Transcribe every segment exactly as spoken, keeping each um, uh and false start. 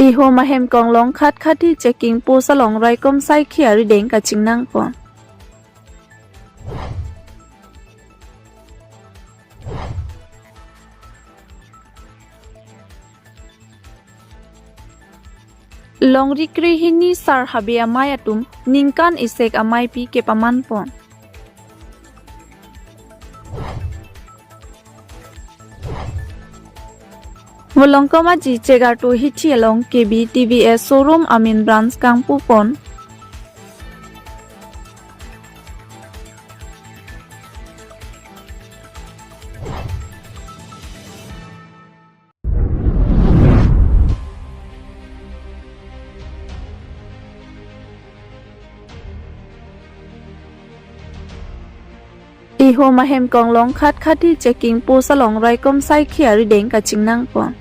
Ihum ahem konglong khatkhati checking post along raikom saikhi arideng kachingnangpon. Longri krehini sar habe amei atum ningkan isek ameipi kepamanpon. Volongkom aji Chegartu hithi along K B T V S showroom amen branch kangpupon. Ihum ahem konglong khatkhati checking post along raikom saikhi arideng kachingnangpon.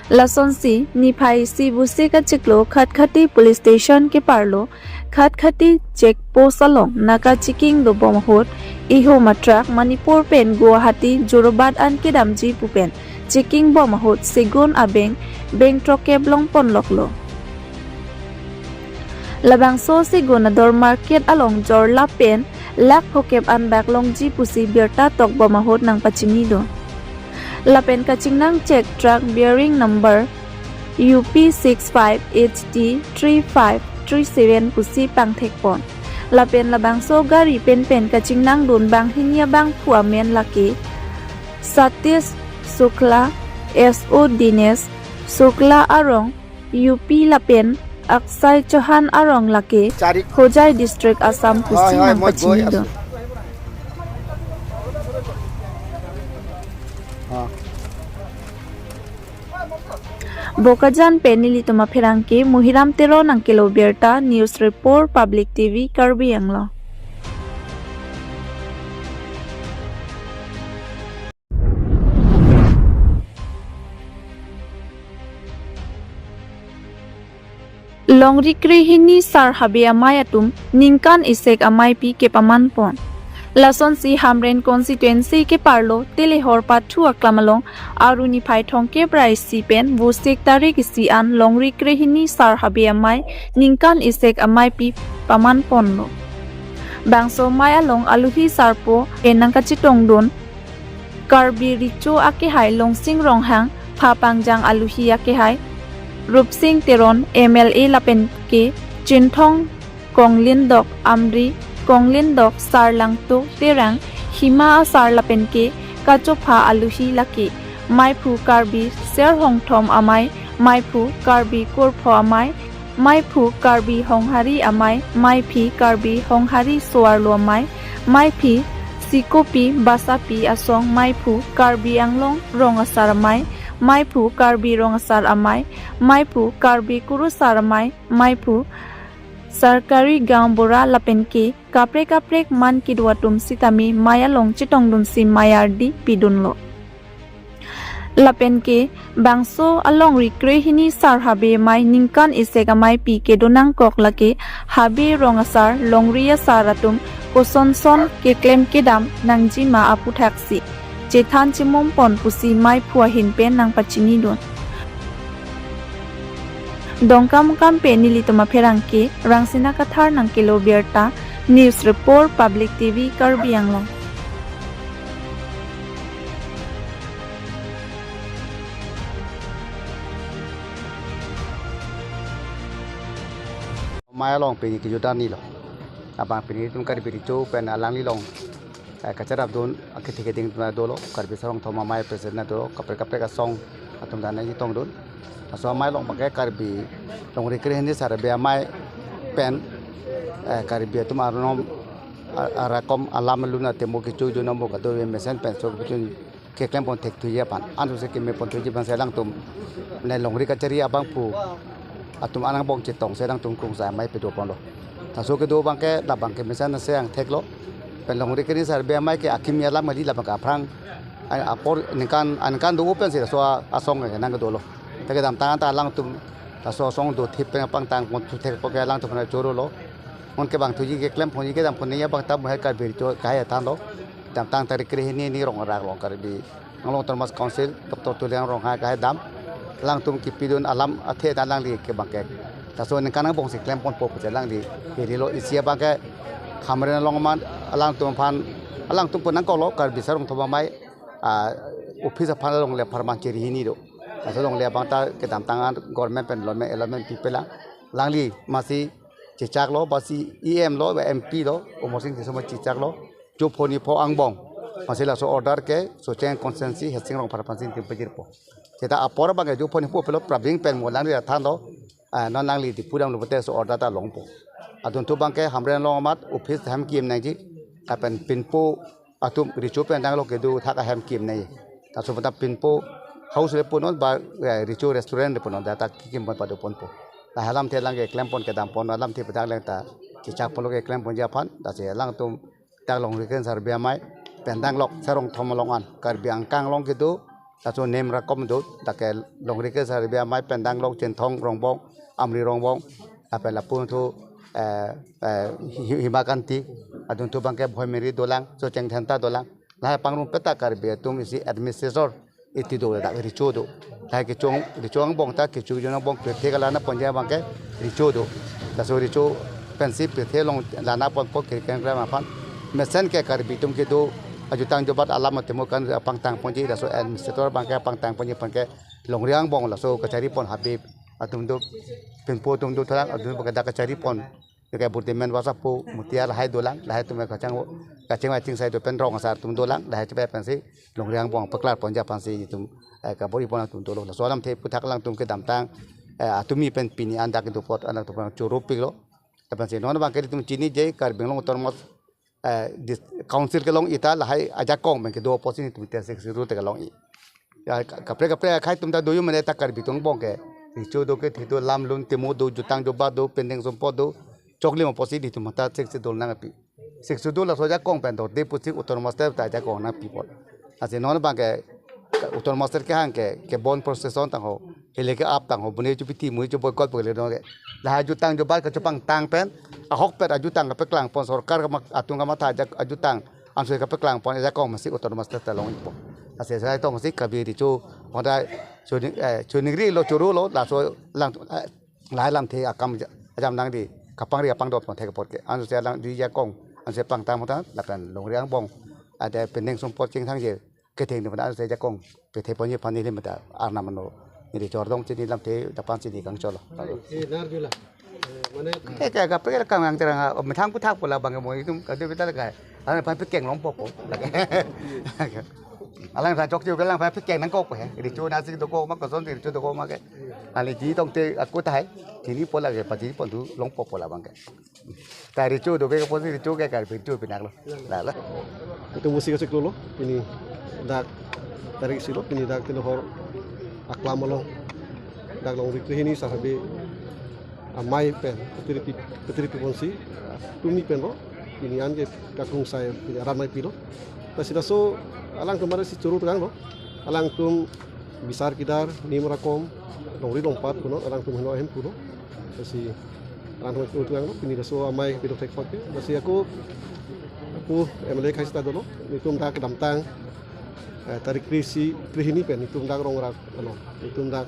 Lasonsi niphai isi busi kachiklo khatkhati police station keparlo khatkhati check post along naka checking dobom ahut ihum atruck Manipur pen Guwahati Jorabat an kedamji pu pen checking bom ahut segun abeng beng throkkep longponloklo. Labangso segun ador market along jorlap pen lakh phokep an bak longji pusi birta tokbom ahut nangpachinidun. Lapen kachingnang check truck bearing number U P six five H T three five three seven pusi pangthekpon. Lapen labangso gari penpen kachingnangdun banghini abangphu amen lake Satish Shukla, S O Dinesh Shukla arong U P lapen Akshay Chauhan arong lake Chari. Hojai District, Assam pusi Hoi, hoi, moi goi nangpachinidun. Asu. Ah. Bokajan pen nelitum apherangke Muhiram Teron nangkelo birta, News Report, Public T V, Karbi Anglong. Longri krehini sar habe amei atum ningkan isek ameipi kepamanpon. Lasonsi Hamren constituency keparlo Telehor pathu aklam along Arni phai thomkep ra isi pen Vosik tarik isi an longri krehini sar habe amei ningkan isek ameipi pamanponlo. Bangso amei along aluhi sarpo pen nangkachetongdun Karbi Recho akehai Longsing Ronghang, phapangjang aluhi akehai Rupsing Teron M L A lapen ke Chinthong Konglindok Amri, Konglindok Sar Langto Terang, Hima asar lapen ke kachopha aluhi lake meiphu Karbi Serhongthom amei, meiphu Karbi Kurpho amei, meiphu Karbi Honghari amei, meiphi Karbi Honghari Soarlo amei, meiphi Sikopi Basapi asong, meiphu Karbi Anglong Rong Asar amei, meiphu Karbi Rong Asar amei, meiphu Karbi Kurusar amei, meiphu Sarkari Gaon Bura lapen ke kaprek kaprek man kedo atum sitame amei along chetongdunsi amei ardi pidunlo. Lapen ke bangso alongri krehini sar habe amei ningkan isek ameipi kedo nangkok lake habe rong asar, longri asar atum kosonson keklem kedam nangjima aputhaksi chethan chemumpon pusi meiphu ahin pen nangpachinidun. Dongkamukam pen nelitum apherangke Rangsina Kathar nangkelo birta, News Report, Public T V, Karbi Anglong. Amei along pini kejudan nilo. Abang pini itum Karbi Recho pen alanglilong, eh, kacharapdun akethe keding atum dolo, Karbi Serhongthom amei president dolo, kaprek kaprek asong atum dan nangchetongdun. Laso amei along abangke Karbi longri krehini sar habe amei pen, eh, Karbi atum arnom a-, arakom alam lun atemo kecho junom bo kado mesen pen so kecho keklempon thekthuji aphan, ansose kemeponthuji aphan si alangtum ne longri kachari abangphu atum angbong chetongsi alangtum krungsa amei pedoponlo. Laso kedo abangke labangke mesen nase angtheklo. Pen longri krehini sar habe amei ke akimi alam kali, labangke aphrang a-, apor ningkan, aningkan do-o pensi laso a-, asong ke nangkedolo. Ta kedamtang ta alangtum laso asong dothip pen pangtangpon thuthek apot ke alangtum aphan chorolo. Anke bang thuji keklemponji kedamponji abang ta mo hai Karbi Recho kahai athanlo. Damtang tarik krehini ni rong arak along Karbi Anglong Autonomous Council, Doctor Tuliram Ronghang kahai dam. Alangtum kipidun alam athe ta alangli ke bangke. Laso ningkan angbong si klemponpo pusi alangli. Jadi lo isi abangke Hamren along amat alangtum aphan, alangtum pu nangkoklo, Karbi Sarong Thom Amei, ah, office aphan alongle apharman chiri hini do. Laso alongle abang ta kedamtang an government pen allotment, allotment pipelang. Alangli masi chechaklo, masi E M lo, M P lo, Amarsing Tisso ma chechaklo. Jupho nipho angbong. Masi laso order ke Socheng constituency Hesing Rongphar aphansi tim pajirpo. Seta apor abangke jupho nipho pulo prabing pen mo alangli athan lo, ah, non alangli Diphu damlo pulote laso order ta longpo. Adunthu abangke Hamren along amat office hem ki-em nangji, lapen pinpo atum recho pen danglo kedo thak ahem ki-em nangji. Laso puta pinpo house le punon ba, eh, recho restaurant le punon, dak ta kikimponpado ponpo. Lahai alamthe alangke klempon kedampon alamthe pu dak alangta chechakponlo ke klemponji aphan, lasi alangtum dak Longri Kre Hini Sarbei Amei pen danglok Sarong Thom along an, Karbi angkang along kedo, laso nem rakom do, dak ke Longri Kre Hini Sarbei Amei pen danglok Chinthong Rongbong, Amri Rongbong, lapen lapu thu, eh, eh, Hi-, Hima Kanti, adunthu abangke Bhoimiri dolang, Socheng Dhenta dolang, lahai pangrumpet ta Karbi atum isi administrator iti do, dak recho do. Lahai kechong, recho angbong ta kecho kejun angbong pirthe kelang ponji abangke recho do. Laso recho pensi pirthe along lang ponpo, kiri keng kram aphan. Mesen ke Karbi atum kedo ajutang jobat alam atemu kan pangtang ponji, laso administrator abangke pangtang ponji aphan ke longri angbong laso kacharipon Habib atum do, pinpo atum do, thalang atum abangke dak kacharipon. Dak ke Burdimen Wasapu, Mutiar lahai dolang, lahai atum kachang, kaching waching sai do pen rong asar atum dolang, lahai chepe pensi Longri angbong paklar ponji aphansi itum, eh, kabor-ipon atum dolo. Laso alamthe aphuthak alangtum kedamtang, eh, atumi pen pini an dak kedo apot alangtum choro piklo. Lapensi non abangke itum chiniji Karbi Anglong Autonomous, eh, dis-, Council kelong-i ta lahai ajakong pen kedo apotsi itum te Sixth Schedule te kelong-i. Ya, ka-, kaprek kaprek akhai atum ta doyum mene ta Karbi atum angbong ke. Recho do, kethe do, lam lun temu do, jutang jobat do, pending sumpot do, choklim apotsi itum ta Sixth Schedule nangpi. Sixth Schedule laso ajakong pen do, Diphu si Autonomous State ta ajakong nangpipo. Lasi non abangke Autonomous State kehang ke, kebon procession tangho, hele ke-ap tangho, bune chu piti mui chu boycott bole no ke. Lahai jutang jobat kachepangtang pen, ahokpet ajutang kapeklangpon, sorkar kama-, atum kamatha ajak ajutang, anso kapeklangpon ajakong masi Autonomous State ta long-ipo. Lasi sai tongsi Karbi recho, honda chuning, eh, chuningrilo, chorolo, laso alang, eh, lahai alamthe akam ja-, ajam nangdi, kapangri apangdot pon thek apot ke. Anso alang di ajakong, anso pangtang pon ta, lapen longri angbong, ade pending sumpot chingthangje, ketheng di pada anso ajakong, kethe ponji aphan neli mata arnam ano, neli chordong chini alamthe dapan chini kangcholo. Eh, nar jula. Eh, mane, eh, kaprek kaprek akam yang terang, ah, methang aphuthak pu labang mo itum kade beta lagi. Alangphan pekeng longpo po. Alangphan chokche ke alangphan pekeng nangkokpo he. Recho nasi dokok ma, kosonsi recho dokok ma ke. Alangli ji tongte aku tahai. Chinipo lagi, pajiripon do, longpo po labang ke. Ta recho do ke, kosonsi recho ke, Karbi recho pinaklo. Lalo. Itum musi kachiklo lo, pini dak tarik isi lo, pini dak Telohor aklam along dak Longri Kre Hini Sarbei Amei pen, patiri pi-, patiri piponsi, tumi pen lo, pini an ke kakrungsai, pini arat amei pilo. Lasi laso alangtum mari si choro tanglo, alangtum bisar kidar, nem rakom, longri longpat punon, alangtum heno ahem punon. Lasi alangtum choro tanglo, pini laso amei pidok thek apot ke. Lasi ako, ako M L A akhai seta dolo, nelitum dak kedamtang, eh, tarik kre isi, kre hini pen, nelitum dak rong rak, ano, nelitum dak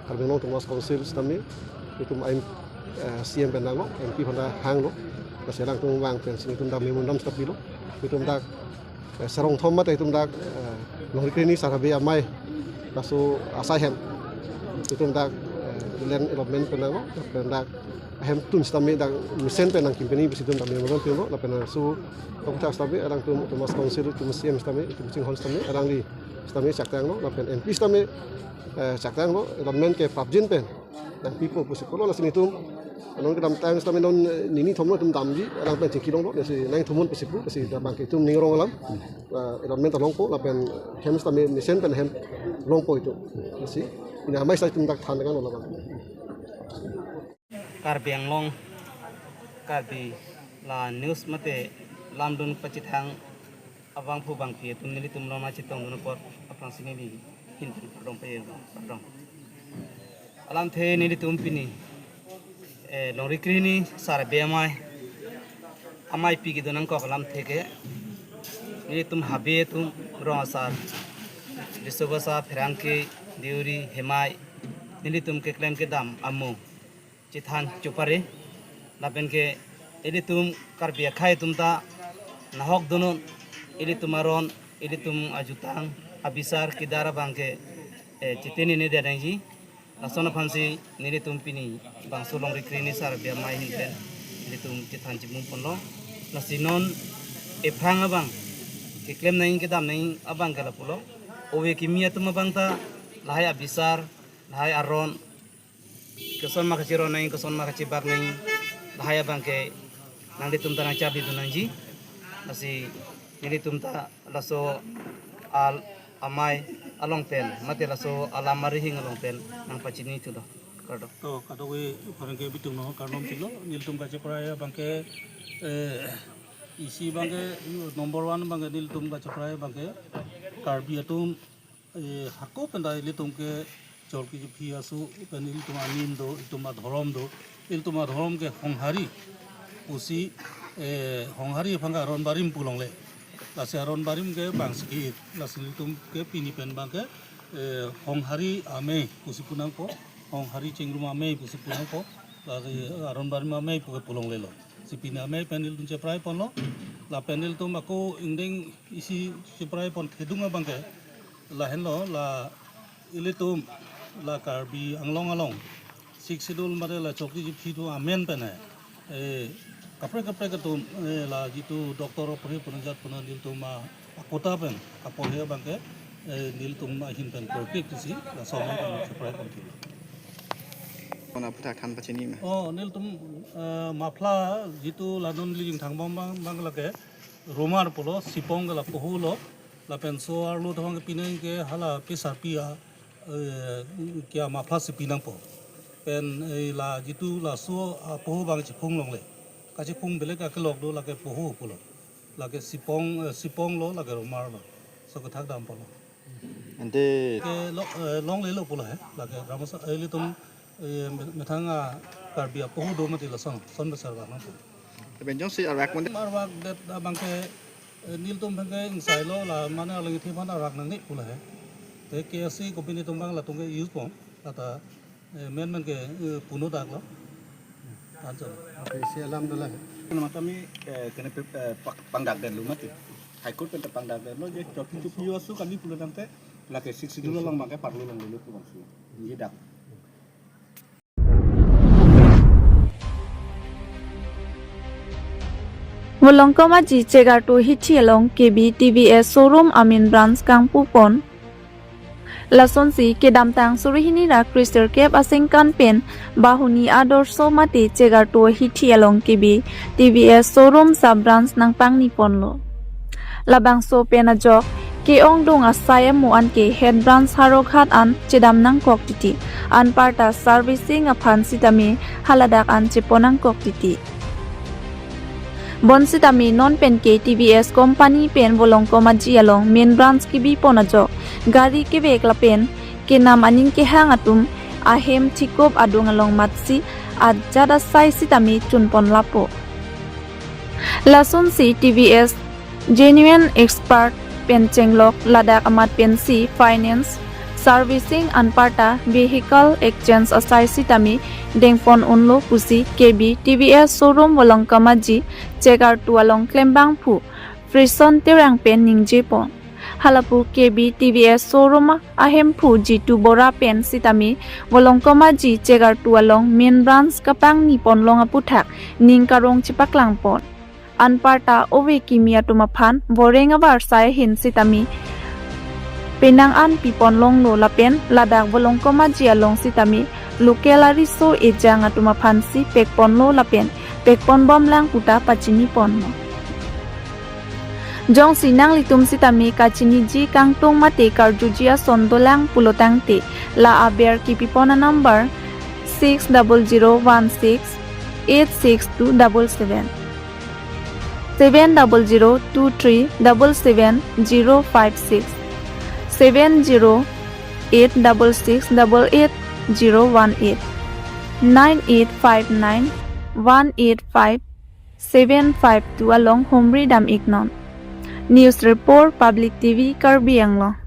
Karbi Anglong Autonomous Council sitame, nelitum aim, eh, C M pen danglo, M P aphan ta hanglo. Lasi alangtum vang pensi nelitum dak memorandum seta pilo. Nelitum dak, eh, Sarong Thom mate nelitum dak, eh, Longri Kre Hini Sarbei Amei, laso asai hem. Nelitum dak, eh, land allotment pen danglo, pen dak ahem atum sitame dak mesen pen nangkim pen pusi nelitum dak memorandum pilo, lapen laso toktak sitame alangtum Autonomous Council atum C M sitame, itum chinghon sitame, alangli sitame chak tanglo, lapen M P sitame, eh, chak tanglo, allotment ke prapjin pen nangpipo pusi pulo. Lasi nelitum, non kedamtang sitame non, eh, nini thom lo itum damji, alang pen chingki longlo, lasi nangthom non pusi pu, lasi labang ke itum ning arong alam, eh, allotment ta longpo, lapen hem sitame mesen pen hem longpo itum. Lasi pini amei seta itum dak than tanglo labang. Karbi Anglong, Karbi la news mate lamdun pachethang abangphu bangphi atum nelitum loma chetongdun apot aphrangsi neli ahin pen kardom pajirlo, kardom. Alamthe nelitum pini, eh, Longri Kre Hini Sarbei Amei, amei pi kedo nangkok alamthe ke, nelitum Habe atum rong asar, Disobasa, Pherangke, Deuri, Hemai, nelitum keklem kedam amo chethan chopare, lapen ke ilitum Karbi akhei atum ta nahok dunnon, ilitum aron, ilitum ajutang, abisar kedar abang ke, eh, chitini ne dia nangji. Lason aphansi nelitum pini bangso longri krini sar biamai ahin pen nelitum chethan chimum ponlo. Lasi non ephrang abang keklem nangji kedam nangji abang ke lapulo. Ove kimi atum abang ta lahai abisar, lahai aron, koson ma kachiron nangji, koson ma kachibak nangji, lahai abang ke nanglitum ta nangcharlidun nangji. Lasi nelitum ta laso al amei along pen, mate laso alam arihing along pen nangpachini thulo. Kardom. To, kadokave pherangke bitung no kardom thulo, nelitum kacheprai abang ke, eh, isi abang ke, number one abang ke nelitum kacheprai abang ke, Karbi atum, eh, hako pen ta ilitum ke chorki jiphi asu pen ilitum anim do, ilitum adhorom do, ilitum adhorom ke Honghari pusi, eh, Honghari aphan ke aron barim pu longle. Lasi aron barim ke bang siki, lasi ilitum ke pini pen abang ke, eh, Honghari amei pusi pu nangpo, Honghari chingrum amei pusi pu nangpo, lasi aron barim amei pu ke pu longlelo. Si pini amei pen ilitum cheprai ponlo, lapen ilitum ako ingdeng isi cheprai pon thedung abang ke, lahenlo, la ilitum la Karbi Anglong along Sixth Schedule mate la chorki jiphi atum amen pen hai, eh, kaprek kaprek atum, eh, la jitu doctor opri punajat puna nelitum ma akota pen kapohe abang ke, eh, nelitum ahin pen korkik tusi laso amei pen cheprai pon thulo. Kona aphuthak than pachini ma? Oh, nelitum, eh, muffler jitu la non ling thangbom abang, abang lake rumar pulo, sipong ke la poho lo, lapen so arlo thong ke pinang ke hala pisarpi a, eh, kia muffler si pinangpo. Pen, eh, la jitu laso apoho abang chiphung longle. Kachiphung belek akelok do, lake poho pulo. Lake sipong, eh, sipong lo, lake rumar lo. So kethak dam pulo. Ante ke lo, eh, longlelo pulo he. Lake ramasa, eh, ilitum, eh, me-, methang a Karbi apoho do mati lason, son besar ba nangpo. Lapen jongsi arak mon. Arvak det abang ke, eh, nelitum abang ke ingsailo, la mane alang ithi aphan arak nangne pulo he. Te K S C company atum abang latum ke use pon, lata, eh, men men ke, eh, puno dak lo. Anchor. Okay, isi alam dolang. Nama kami, eh, kena pe-, eh, pak-, pangdak detlo mati. High Court pen ta pangdak detlo, je chorki jiphi asu kali pulo tangte, lake Sixth Schedule along abang ke parlo longlelo pu bangso. Ye dak. Volongkom Aji Chegartu Hithi along K B T V S showroom amen branch kangpu pon. Lasonsi kedamtang suri hini ra kre sirkep aningkan pen Bahuni Adorsho mate Chegartu Hithi along K B T V S showroom sub branch nangpangni ponlo. Labangso pen ajok ke-ongdung asai amo anke head branch Howraghat an chedam nangkok titi, anparta servicing aphan sitame haladak an chepon nangkok titi. Bonsitame non pen ke T V S company pen Volongkom Aji along main branch kebi pon ajok gari kevek lapen kenam aning kehang atum ahem thikop adung along matsi ajat asai sitame chun pon lapo. Lasonsi T V S genuine expert pen chenglok ladak amat pensi finance, servicing anparta vehicle exchange asai sitame dengpon unlo pusi K B T V S showroom Volongkom Aji Chegartu along klembangphu Frison Terang pen ningje pon. Halapu K B T V S showroom ahemphu Jitu Bora pen sitame Volongkom Aji Chegartu along main branch kapangni ponlong aphuthak ning karong chepaklang pon. Anparta ove kimi atum aphan voreng avarsai ahin sitame penang an pipon longlo lapen ladak Volongkom Aji along sitame local ariso ejang atum aphansi pekponlo lapen pekpon bomlang puta pachini ponlo. Jongsi nanglitum sitame kachiniji kangtung mate karjuji ason dolang pulo tangte, la aber kepipon anumber six double zero one six eight six two double seven, seven double zero two three double seven zero five six, seven zero eight double six double eight zero one eight, nine eight five nine one eight five seven five two along humri dam iknon. News report, Public T V, Karbi Anglong.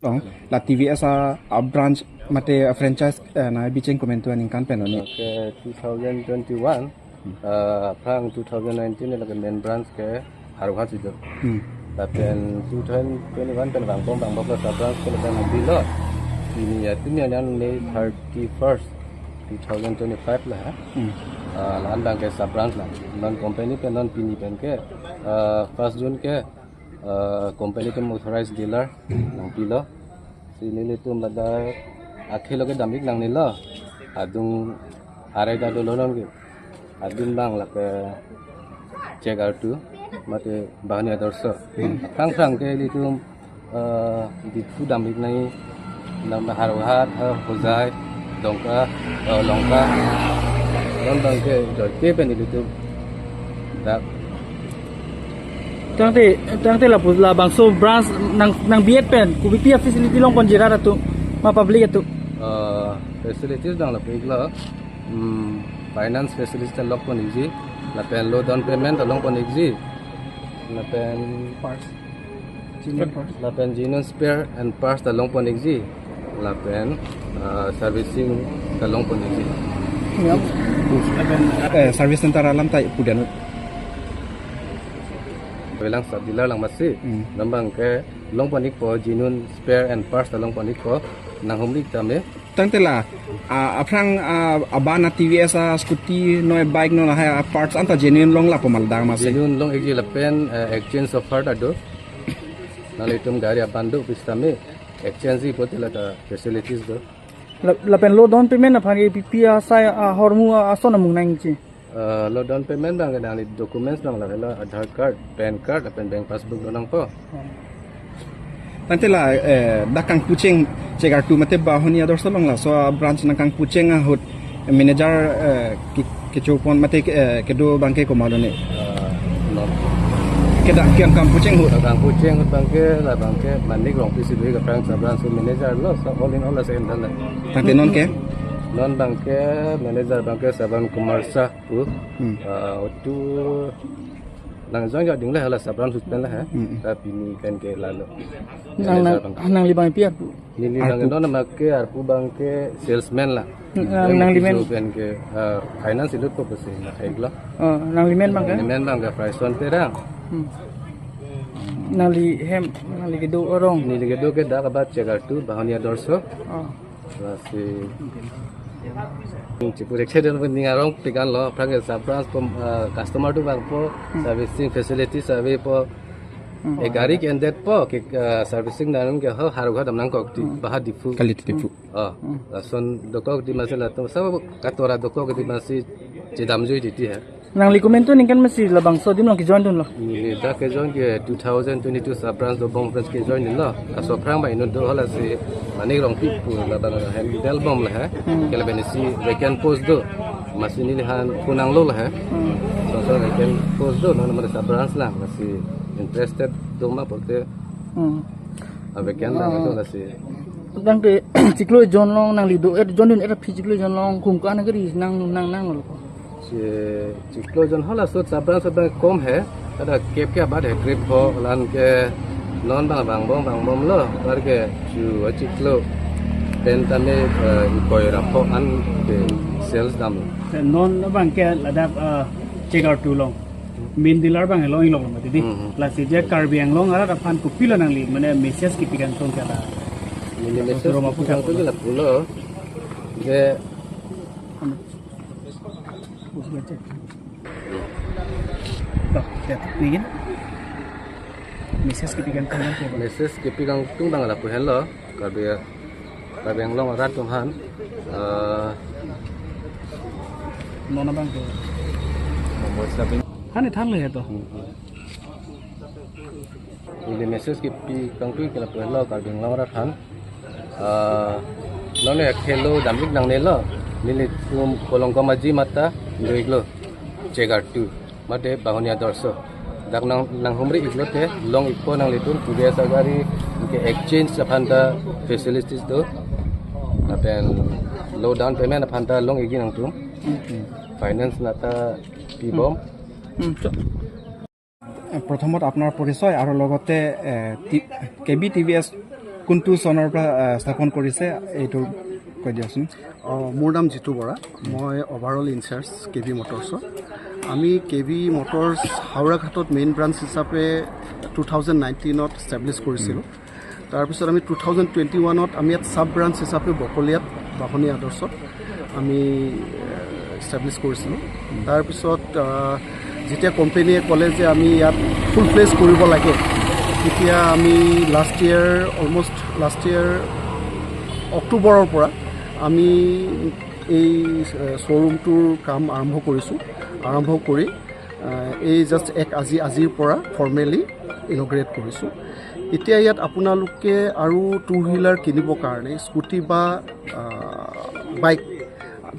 Oh, la T V S a, a branch Mate, uh, franchise, uh, nangbicheng komantu aningkan pen lo ne? Okay, two thousand twenty-one, uh, aphrang two thousand nineteen lake main branch ke Howraghat si do. Hmm. Lapen two thousand twenty-one pen vangbom vangbom ke sub branch ke lapen nangpilo. Pini ya, pini ya May thirty-first, two thousand twenty-five la, ha? Hmm. Ah, la-an abang ke sub branch la. Non company pen non pini pen ke, ah, first June ke, ah, company atum authorized dealer nangpilo. Si nelitum ladak akhei lo kedam-ik nangnelo. Adung arai ta dolo non ke. Adung abang lake Chegartu, mate Bahuni Adorsho. Aphrang aphrang ke ilitum, eh, Diphu dam-ik nai, non Howraghat, eh, Hojai, Dongka, eh, Lanka. Non abang ke joike pen ilitum dak. Tangte, tangte lapu labangso branch nang, nang B Ed pen, kopipi a-facility longponji rat atum, ma public atum? Eh, facilities abang lapu-iklo. Hmm, finance facilities ta longpon-ikji, lapen low down payment ta longpon-ikji, lapen parts. Genuine parts. Lapen genuine spare and parts ta longpon-ikji, lapen, ah, servicing ta longpon-ikji. Ya. Lapen, eh, service center alam ta pudun. Avelang sub dealer lang masi. Hmm. Non abang ke longpon-ikpo, genuine spare and parts ta longpon-ikpo, nanghumri tame. Tangte la, ah, aphrang, ah, aban a-T V S a-scooty, noi bike, non lahai a-parts anta genuine long lapu ma ladak masi? Genuine long-ikji lapen, eh, exchange offer ta do. Nanglitum gari aban do pusitame exchange-ji pulote la ta facilities do. La, lapen low down payment aphan ke kopipi asai ahormu a-, ason amung nangji? Eh, low down payment abang ke nangli documents abang lahelo Aadhaar card, PAN card, lapen bank passbook do nangpo. Tangte la, eh, dak kangpucheng Chegartu mate Bahuni Adorsho along laso a-branch nangkangpucheng ahut manager, eh, ke, kechopon mate, eh, kedo abang ke komatlo ne? Eh, non. Ke dak kangpucheng ahut? Kangpucheng ahut abang ke, la abang ke Manik Rongpi si do, aphrang sub branch manager lo, so all in all la second la. Tangte non ke? Non abang ke manager abang ke Saban Kumar Shah pu. Hmm. Ah, utu nang join ka ding la hala sub branch ahut pen la ha. Hmm. Ta pini pen ke lalo. Nang, nang, nang li abang pi arpu? Neli abang arpu. Non abang ke arpu abang ke salesman la. Hmm, ah, nang li men? Pen ke, ah, finance ilut po pusi na kaik lo. Oh, nang li men abang ke? Neli men abang ke Praison Terang. Hmm. Nang li hem, nang li kedo arong? Neli kedo ke dak abat Chegartu, Bahuni Adorsho. Oh. Lasi. Chipu rek chedon pun ning arong pikan lo, aphrang ke sub branch po, eh, customer atum vangpo, hmm, servicing facility ave po. Hmm. Eh, gari ke-endet po, ke, eh, servicing nang ke ho, Howraghat dam nangkok ti, hmm, Bahuni Diphu. Kali ti Diphu. Oh, hmm, lason dokok ti masi latum, sab katora dokok ti masi chedamjui titi ha. Nangli komantu aningkan masi labangso adim along kejoin dunlo? Neli dak kejoin ke two thousand twenty-two sub branch dobom branch kejoin dunlo. Laso aphrang abang inut do halasi Manik Rongpi pu labang handle bom la ha. Hmm. Ke lapen isi vacant post do. Masi neli aphan phone nanglo la ha. Hmm. So, so vacant post do, non mane sub branch lang, lasi interested do ma pulote. Hmm. A vacant lang, ah, do lasi. Tangte chiklo jon along nangli do-et, jon dun-et aphi chiklo jon along kung ko-an gari nang, nang, nanglo? Si chiklo jon halaso sub branch abang kom he, kada kep ke abat he trip ho, la-an ke non abang vangbom vangbom lo, bar ke chu achiklo pen tame, eh, ingkoi ra pho an ke sales dam. Non abang ke ladak, eh, Chegartu along main dealer abang along ilong lo mati di. Hmm. Lasi je Karbi Anglong arat aphan kopilo nangli, mane message kepi kangtung ke la? Neli message kepi kangtung ke lapulo. Je Toh, lihat, nih, gini. Message kepi kangtung abang ke. Message kepi kangtung abang lapu henlo. Karbi, Karbi Anglong arat atum aphan. Eh, non abang ke. Nomor sabi. Hani thanlo ya toh. Hmm. Neli message kepi kangtung ke lapu henlo Karbi Anglong arat aphan. Ah, non akhei lo dam-ik nangnelo. Nelitum Kolongkamaji mata do-iklo. Chegartu mate Bahuni Adorsho. Dak nang, nanghumri-iklo te, long-ikpo nanglitum, T V S agari, anke exchange aphan ta facilities do. Lapen low down payment aphan ta long-ikji nangtum. Finance nata pibom. Hmm, so, এ, প্ৰথমত আপোনাৰ পৰিচয় আৰু লগতে, এ, টি-, K B T V S কোনটো চনৰ পৰা, এ, স্থাপন কৰিছে, এইটো কৈ দিয়কচোন। অ, মোৰ নাম জিতু বৰা, মই অভাৰঅল ইনচাৰ্জ কে বি মটৰ্ছৰ। আমি কে বি মটৰ্ছ হাওৰাঘাটত মেইন ব্ৰাঞ্চ হিচাপে টু থাউজেণ্ড নাইনটিনত এষ্টাব্লিছ কৰিছিলোঁ। তাৰপিছত আমি টু থাউজেণ্ড টুৱেণ্টি ওৱানত আমি ইয়াত ছাব ব্ৰাঞ্চ হিচাপে বকলিয়াত বাঢ়নী আদৰ্শত আমি এষ্টাব্লিছ কৰিছিলোঁ। তাৰপিছত আহ, যেতিয়া কোম্পেনীয়ে ক'লে যে আমি ইয়াত ফুল ফ্লেজ কৰিব লাগে, তেতিয়া আমি last year, almost last year অক্টোবৰৰ পৰা আমি এই এ, শ্ব'ৰুমটোৰ কাম আৰম্ভ কৰিছোঁ। আৰম্ভ কৰি আহ, এই জাষ্ট এক আজি, আজিৰ পৰা ফৰ্মেলি ইনগ্ৰেট কৰিছোঁ। এতিয়া ইয়াত আপোনালোকে আৰু টু হুইলাৰ কিনিবৰ কাৰণে স্কুটি বা আহ, বাইক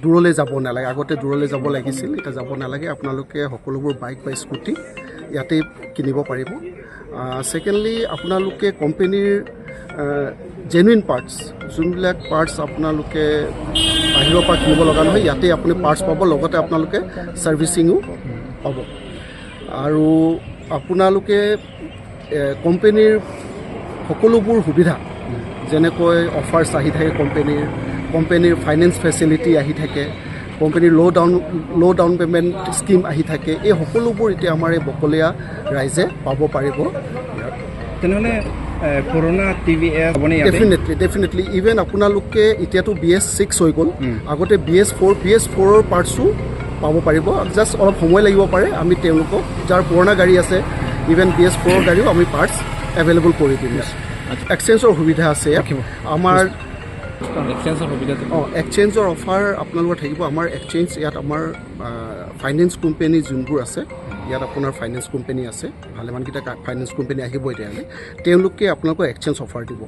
দূৰলৈ যাব নালাগে। আগতে দূৰলৈ যাব লাগিছিল, এতিয়া যাব নালাগে। আপোনালোকে সকলোবোৰ বাইক বা স্কুটি ইয়াতেই কিনিব পাৰিব। ছেকেণ্ডলি, আপোনালোকে কোম্পেনীৰ জেনুইন পাৰ্টছ, যোনবিলাক পাৰ্টছ আপোনালোকে বাহিৰৰ পৰা কিনিব লগা নহয়, ইয়াতেই আপুনি পাৰ্টছ পাব, লগতে আপোনালোকে ছাৰ্ভিচিঙো পাব। আৰু আপোনালোকে এ, কোম্পেনীৰ সকলোবোৰ সুবিধা, যেনেকৈ অফাৰ্ছ আহি থাকে কোম্পেনীৰ, কোম্পেনীৰ ফাইনেন্স ফেচিলিটি আহি থাকে, কোম্পেনীৰ ল' ডাউন, ল' ডাউন পে'মেণ্ট স্কিম আহি থাকে, এই সকলোবোৰ এতিয়া আমাৰ এই বকলীয়া ৰাইজে পাব পাৰিব। তেনেহ'লে এ, পুৰণা টি ভি এছ হ'বনে ইয়াতে? Definitely, definitely. ইভেন আপোনালোকে এতিয়াতো বি এছ ছিক্স হৈ গ'ল, উম। আগতে B S four, B S ফ'ৰৰ পাৰ্টছো পাব পাৰিব। জাষ্ট অলপ সময় লাগিব পাৰে। আমি তেওঁলোকক, যাৰ পুৰণা গাড়ী আছে, ইভেন বি এছ ফ'ৰৰ গাড়ীও আমি পাৰ্টছ এভেইলেবল কৰি দিম। আচ্ছা। এক্সচেঞ্জৰ সুবিধা আছে ইয়াত। থাকিব। আমাৰ এক্সচেঞ্জৰ সুবিধা থাকিব। অ, এক্সচেঞ্জৰ অফাৰ আপোনালোকৰ থাকিব। আমাৰ এক্সচেঞ্জ ইয়াত আমাৰ ফাইনেন্স কোম্পেনী যোনবোৰ আছে, ইয়াত আপোনাৰ ফাইনেন্স কোম্পেনী আছে, ভালেমানকেইটা ফাইনেন্স কোম্পেনী আহিব এতিয়ালৈ। তেওঁলোকে আপোনালোকক এক্সচেঞ্জ অফাৰ দিব।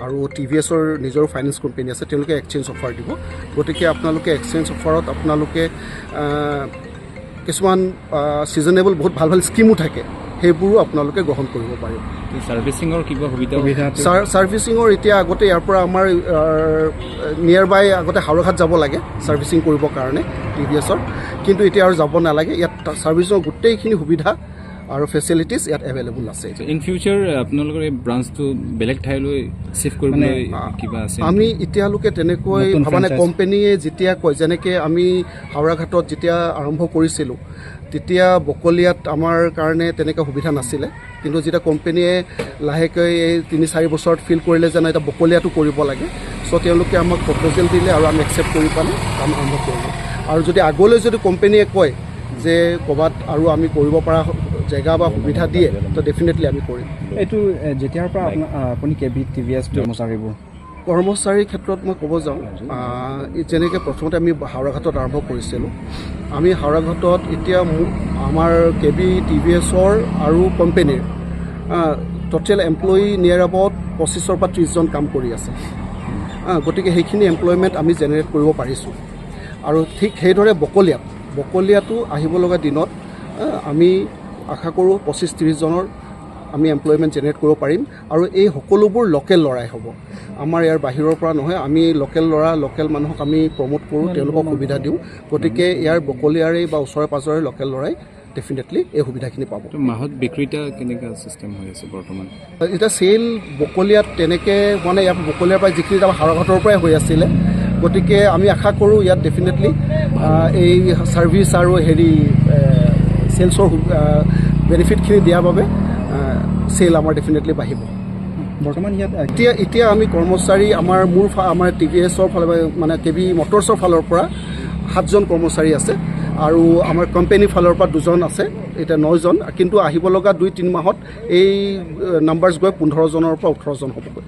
আৰু টি ভি এছৰ নিজৰো ফাইনেন্স কোম্পেনী আছে, তেওঁলোকে এক্সচেঞ্জ অফাৰ দিব। গতিকে আপোনালোকে এক্সচেঞ্জ অফাৰত আপোনালোকে আহ, কিছুমান ছিজনেবল বহুত ভাল ভাল স্কিমো থাকে, সেইবোৰো আপোনালোকে গ্ৰহণ কৰিব পাৰিব। ছাৰ্ভিচিঙৰ কিবা সুবিধা? সুবিধা ছাৰ, ছাৰ্ভিচিঙৰ এতিয়া আগতে ইয়াৰ পৰা আমাৰ নিয়েৰ বাই আগতে হাওৰাঘাট যাব লাগে ছাৰ্ভিচিং কৰিবৰ কাৰণে টি ভি এছৰ, কিন্তু এতিয়া আৰু যাব নালাগে। ইয়াত ছাৰ্ভিচিঙৰ গোটেইখিনি সুবিধা আৰু ফেচিলিটিজ ইয়াত এভেইলেবল আছে। ইন ফিউচাৰ আপোনালোকৰ এই ব্ৰাঞ্চটো বেলেগ ঠাইলৈ শ্বিফ্ট কৰিবলৈ মানে, কিবা আছে আমি নেকি? এতিয়ালৈকে তেনেকৈ নতুন ভবা নাই। ফ্ৰেঞ্চাইজ? কোম্পেনীয়ে যেতিয়া কয়, যেনেকে আমি হাওৰাঘাটত যেতিয়া আৰম্ভ কৰিছিলোঁ, তেতিয়া বকলীয়াত আমাৰ কাৰণে তেনেকুৱা সুবিধা নাছিলে, কিন্তু যেতিয়া কোম্পেনীয়ে লাহেকৈ এই তিনি চাৰি বছৰত ফিল কৰিলে যে নাই, এতিয়া বকলীয়াটো কৰিব লাগে, চ' তেওঁলোকে আমাক প্ৰপ'জেল দিলে আৰু আমি একচেপ্ট কৰি পালে কাম আৰম্ভ কৰিলোঁ। আৰু যদি আগলৈ যদি কোম্পেনীয়ে কয় যে ক'ৰবাত আৰু আমি কৰিব পৰা জেগা বা সুবিধা দিয়ে, তো ডেফিনেটলি আমি কৰিম। এইটো এ, যেতিয়াৰ পৰা আপোনাৰ, আ, আপুনি K B T V S কৰ্মচাৰীবোৰ? কৰ্মচাৰীৰ ক্ষেত্ৰত মই ক'ব যাওঁ, আহ, এই যেনেকে প্ৰথমতে আমি হাওৰাঘাটত আৰম্ভ কৰিছিলোঁ, আমি হাওৰাঘাটত এতিয়া মু-, আমাৰ কে বি টি ভি এছৰ আৰু কোম্পেনীৰ, আহ, টোটেল এমপ্লয়ী নিয়েৰ এবাউট পঁচিছৰ পৰা ত্ৰিছজন কাম কৰি আছে। আহ, গতিকে সেইখিনি এমপ্লয়মেণ্ট আমি জেনেৰেট কৰিব পাৰিছোঁ। আৰু ঠিক সেইদৰে বকলীয়াত, বকলীয়াতো আহিব লগা দিনত, আহ, আমি আশা কৰোঁ পঁচিছ ত্ৰিছজনৰ আমি এমপ্লয়মেণ্ট জেনেৰেট কৰিব পাৰিম। আৰু এই সকলোবোৰ লোকেল ল'ৰাই হ'ব, আমাৰ ইয়াৰ বাহিৰৰ পৰা নহয়। আমি লোকেল ল'ৰা, লোকেল মানুহক আমি প্ৰমোট কৰোঁ, তেওঁলোকক সুবিধা দিওঁ। গতিকে ইয়াৰ বকলীয়াৰে বা ওচৰে পাজৰে লোকেল ল'ৰাই ডেফিনেটলি এই সুবিধাখিনি পাব। তো মাহত বিক্ৰীতা কেনেকুৱা ছিষ্টেম হৈ আছে বৰ্তমান? এতিয়া চেল বকলীয়াত তেনেকে হোৱা নাই। ইয়াৰ বকলীয়াৰ পৰা যিখিনি আমাৰ হাওৰাঘাটৰ পৰাই হৈ আছিলে, গতিকে আমি আশা কৰোঁ ইয়াত ডেফিনেটলি, আহ, এই ছাৰ্ভিচ আৰু হেৰি, এ, চেলছৰ সু-, আহ, বেনিফিটখিনি দিয়াৰ বাবে, আহ, চেল আমাৰ ডেফিনেটলি বাঢ়িব। বৰ্তমান ইয়াত, আহ, এতিয়া, এতিয়া আমি কৰ্মচাৰী, আমাৰ মোৰ ফা-, আমাৰ টি ভি এছৰ ফালে, মানে কে বি মটৰ্ছৰ ফালৰ পৰা সাতজন কৰ্মচাৰী আছে আৰু আমাৰ কোম্পেনীৰ ফালৰ পৰা দুজন আছে, এতিয়া নজন। কিন্তু আহিব লগা দুই তিনি মাহত এই, এ, নাম্বাৰছ গৈ পোন্ধৰজনৰ পৰা ওঠৰজন হ'বগৈ।